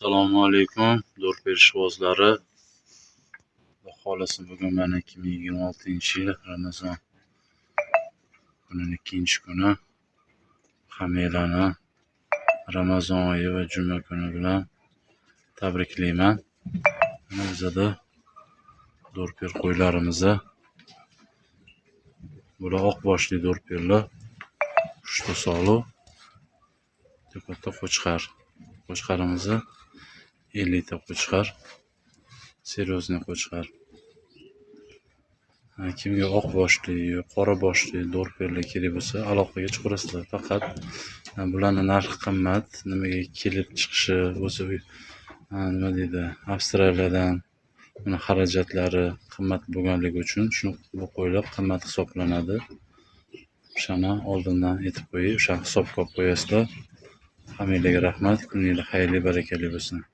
Assalomu alaykum, Dorper ishqibozlari. Xudo xohlasa, bugun mana 2026-yil Ramazon kunining ikkinchi kuni. Hammanglarni Ramazon oyi va juma kuni bilan tabriklayman. Mana bizada Dorper qo'ylarimiz. Bular oq boshli dorperlar. Uchta sog'liq. Katta qo'chqor. Qo'chqorimiz 50 ta qo'chqor. Серьезный qo'chqor. Kimga oq boshli, qora boshli dorperlar kerak bo'lsa, aloqaga chiqarasizlar. Faqat bularni narxi qimmat, nimaga kelib chiqishi o'zi, nima deydi, Avstraliyadan buni xarajatlari qimmat bo'lganligi uchun shu bu qo'ylar qimmat hisoblanadi. O'shani oldindan aytib qo'yay, o'sha hisobga olib qo'yasizlar. Hammanglarga rahmat, kuninglar xayrli, barakali bo'lsin.